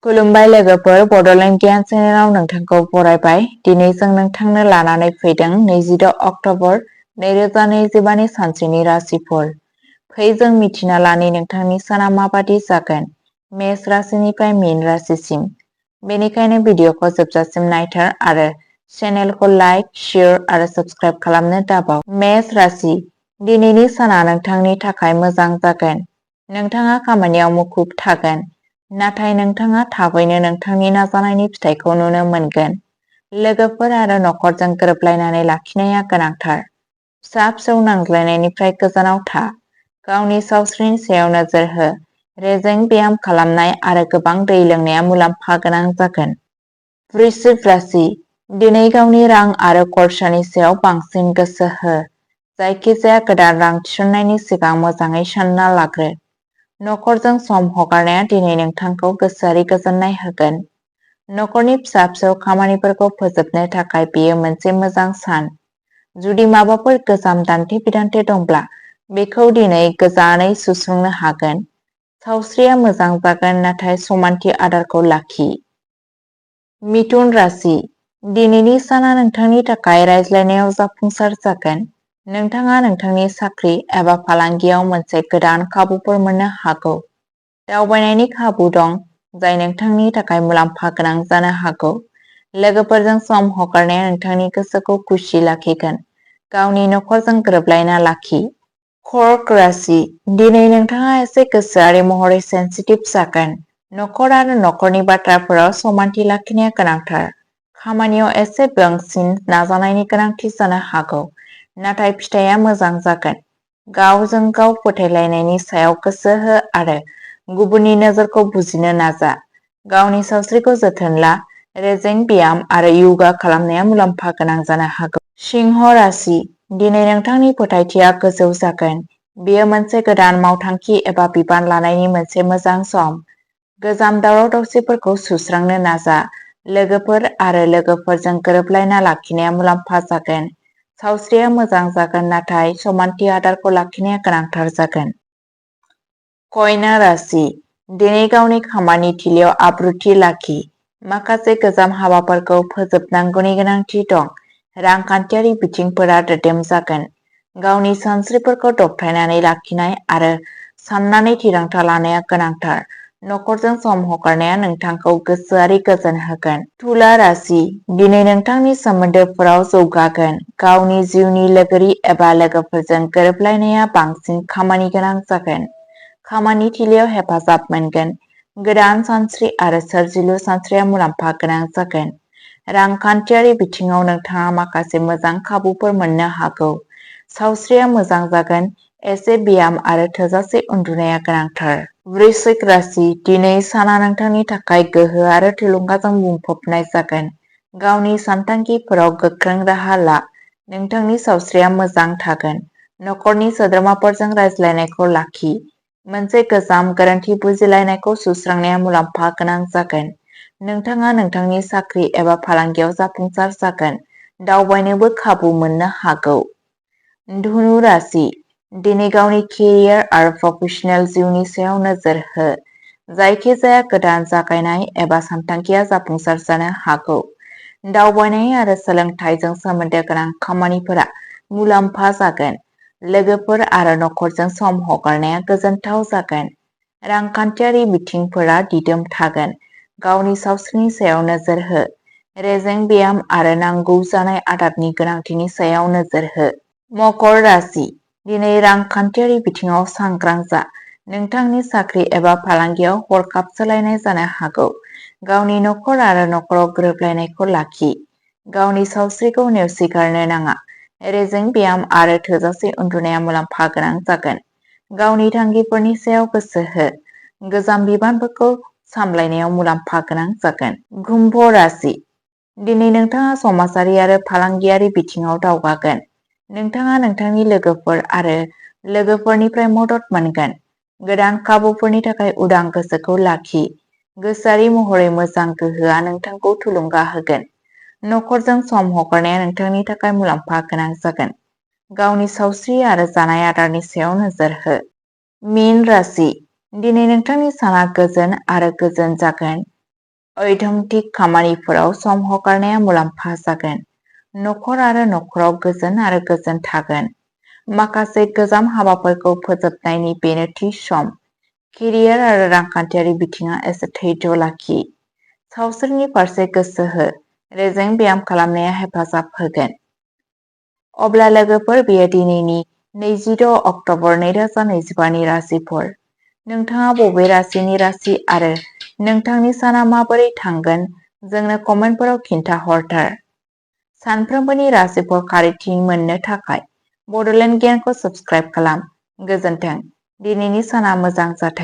खुलुमबाय लोगोफोर, बड'लेण्ड गियान चेनेलाव नोंथांखौ बरायबाय। दिनै जों नोंथांनो लानानै फैदों 26 अक्ट'बर 2025 सानसेनि राशिफोर। फै जों मिथिना लानि नोंथांनि साना माबादि जागोन मेष राशिनिफ्राय मीन राशिसिम। बेनिखायनो भिडिअखौ जोबजासिम नायथार आरो चेनेलखौ लाइक, शेयार आरो साबस्क्राइब खालामनो दाबाव। मेष राशि, दिनैनि साना नोंथांनि थाखाय मोजां जागोन। नोंथाङा खामानियाव मुखुब थागोन, नाथाय नोंथाङा थाबैनो नोंथांनि नाजानायनि फिथाइखौ नुनो मोनगोन। लोगोफोर आरो नखरजों गोरोबलायनानै लाखिनाया गोनांथार। फिसा-फिसौ नांज्लायनायनिफ्राय गोजानाव था। गावनि सावस्रिनि सायाव नोजोर हो। रेजें ब्याम खालामनाय आरो गोबां दै लोंनाया मुलाम्फा गोनां जागोन। वृश्चिक राशि, दिनै गावनि रां आरो खरसानि सायाव बांसिन गोसो हो। जायखिजाया गोदान रां थिसननायनि सिगां मोजाङै सानना लाग्रो। नखरजों सम हगारनाया दिनै नोंथांखौ गोसोआरि गोजोननाय होगोन। नखरनि फिसा-फिसौ खामानिफोरखौ फोजोबनो थाखाय बेयो मोनसे मोजां सान। जुदि माबाफोर गोजाम दान्थे-बिदान्थे दंब्ला बेखौ दिनै गोजानै सुस्रांनो हागोन। सावस्रिया मोजां जागोन, नाथाय समानथि आदारखौ लाखि। मिथुन राशि, दिनैनि साना नोंथांनि थाखाय रायज्लायनायाव जाफुंसार जागोन। नोंथाङा नोंथांनि साख्रि एबा फालांगियाव मोनसे गोदान खाबुफोर मोननो हागौ। दावबायनायनि खाबु दं, जाय नोंथांनि थाखाय मुलाम्फा गोनां जानो हागौ। लोगोफोरजों सम हगारनाया नोंथांनि गोसोखौ खुसि लाखिगोन। गावनि नखरजों गोरोबलायना लाखि। कर्क राशि, दिनै नोंथाङा एसे गोसोआरि महरै सेन्सिटिभ जागोन। नखर आरो नखरनि बाथ्राफोराव समानथि लाखिनाया गोनांथार। खामानियाव एसे बांसिन नाजानायनि गोनांथि जानो हागौ, नाथाय फिथाइया मोजां जागोन। गावजों गाव फोथायलायनायनि सायाव गोसो हो आरो गुबुननि नोजोरखौ बुजिनो नाजा। गावनि सावस्रिखौ जोथोन ला। रेजें ब्याम आरो योगा खालामनाया मुलाम्फा गोनां जानो हागौ। सिंह राशि, दिनै नोंथांनि फोथायथिया गोजौ जागोन। बेयो मोनसे गोदान मावथांखि एबा बिबान लानायनि मोनसे मोजां सम। गोजाम दावराव-दावसिफोरखौ सुस्रांनो नाजा। लोगोफोर आरो लोगोफोरजों गोरोबलायना लाखिनाया मुलाम्फा जागोन। सावस्रिया मोजां जागोन, नाथाय समानथि आदारखौ लाखिनाया गोनांथार जागोन। कन्या राशि, दिनै गावनि खामानि थिलियाव आब्रुथि लाखि। माखासे गोजाम हाबाफोरखौ फोजोबनांगौनि गोनांथि दं। रांखान्थियारि बिथिंफोरा दिदोम जागोन। गावनि सानस्रिफोरखौ दबथायनानै लाखिनाय आरो साननानै थिरांथा लानाया गोनांथार। नखरजों सम हगारनाया नोंथांखौ गोसोआरि गोजोन होगोन। तुला राशि, दिनै नोंथांनि सोमोन्दोफोराव जौगागोन। गावनि जिउनि लोगोरि एबा लोगोफोरजों गोरोबलायनाया बांसिन खामानि गोनां जागोन। खामानि थिलियाव हेफाजाब मोनगोन। गोदान सानस्रि आरो सोरजिलु सानस्रिया मुलाम्फा गोनां जागोन। रांखान्थियारि बिथिङाव नोंथाङा माखासे मोजां खाबुफोर मोननो हागौ। सावस्रिया मोजां जागोन। एसे ब्याम आरो थोजासे उन्दुनाया गोनांथार। वृश्चिक राशि, दिनै साना नोंथांनि थाखाय गोहो आरो थुलुंगाजों बुंफबनाय जागोन। गावनि सानथांखिफोराव गोख्रों राहा ला। नोंथांनि सावस्रिया मोजां थागोन। नखरनि सोद्रोमाफोरजों रायज्लायनायखौ लाखि। मोनसे गोजाम गोरोन्थि बुजिलायनायखौ सुस्रांनाया मुलाम्फा गोनां जागोन। नोंथाङा नोंथांनि साख्रि एबा फालांगियाव जाफुंसार जागोन। दावबायनोबो खाबु मोननो हागौ। धनु राशि, दिनै गावनि केरियार आरो प्रफेशनेल जिउनि सायाव नोजोर हो। जायखिजाया गोदान जागायनाय एबा सानथांखिया जाफुंसार जानो हागौ। दावबायनाय आरो सोलोंथाइजों सोमोन्दो गोनां खामानिफोरा मुलाम्फा जागोन। लोगोफोर आरो नखरजों सम हगारनाया गोजोनथाव जागोन। रांखान्थियारि बिथिंफोरा दिदोम थागोन। गावनि सावस्रिनि सायाव नोजोर हो। रेजें ब्याम आरो नांगौ जानाय आदारनि गोनांथिनि सायाव नोजोर हो। मकर राशि, दिनै रांखान्थियारि बिथिङाव सांग्रां जा। नोंथांनि साख्रि एबा फालांगियाव हरखाब सोलायनाय जानो हागौ। गावनि नखर आरो नखराव गोरोबलायनायखौ लाखि। गावनि सावस्रिखौ नेवसिगारनो नाङा। रेजें ब्याम आरो थोजासे उन्दुनाया मुलाम्फा गोनां जागोन। गावनि थांखिफोरनि सायाव गोसो हो। गोजाम बिबानफोरखौ सामलायनायाव मुलाम्फा गोनां जागोन। कुम्भ राशि, दिनै नोंथाङा समाजारि आरो फालांगियारि बिथिङाव दावगागोन। नोंथाङा नोंथांनि लोगोफोर आरो लोगोफोरनिफ्राय मदद मोनगोन। गोदान खाबुफोरनि थाखाय उदां गोसोखौ लाखि। गोसोआरि महरै मोजां गोहोआ नोंथांखौ थुलुंगा होगोन। नखरजों सम हगारनाया नोंथांनि थाखाय मुलाम्फा गोनां जागोन। गावनि सावस्रि आरो जानाय आदारनि सायाव नोजोर हो। मीन राशि, दिनै नोंथांनि साना गोजोन आरो गोजोन जागोन। ऐधोमथिक खामानिफोराव सम हगारनाया मुलाम्फा जागोन। नखर आरो नखराव गोजोन आरो गोजोन थागोन। माखासे गोजाम हाबाफोरखौ फोजोबनायनि बेनो थि सम। केरियार आरो रांखान्थियारि बिथिङा एसे धैर्य लाखि। सावस्रिनि फारसे गोसो हो। रेजें ब्याम खालामनाया हेफाजाब होगोन। अब्ला लोगोफोर, बेयो दिनैनि 26 अक्ट'बर 2025 नि राशिफोर। नोंथाङा बबे राशिनि राशि आरो नोंथांनि साना माबोरै थांगोन जोंनो कमेन्टफोराव खिन्थाहरथार। सानफ्रोमबोनि राशिफोर खारिथि मोननो थाखाय बड'लेण्ड गियानखौ साबस्क्राइब खालाम। गोजोन्थों। दिनैनि साना मोजां जाथों।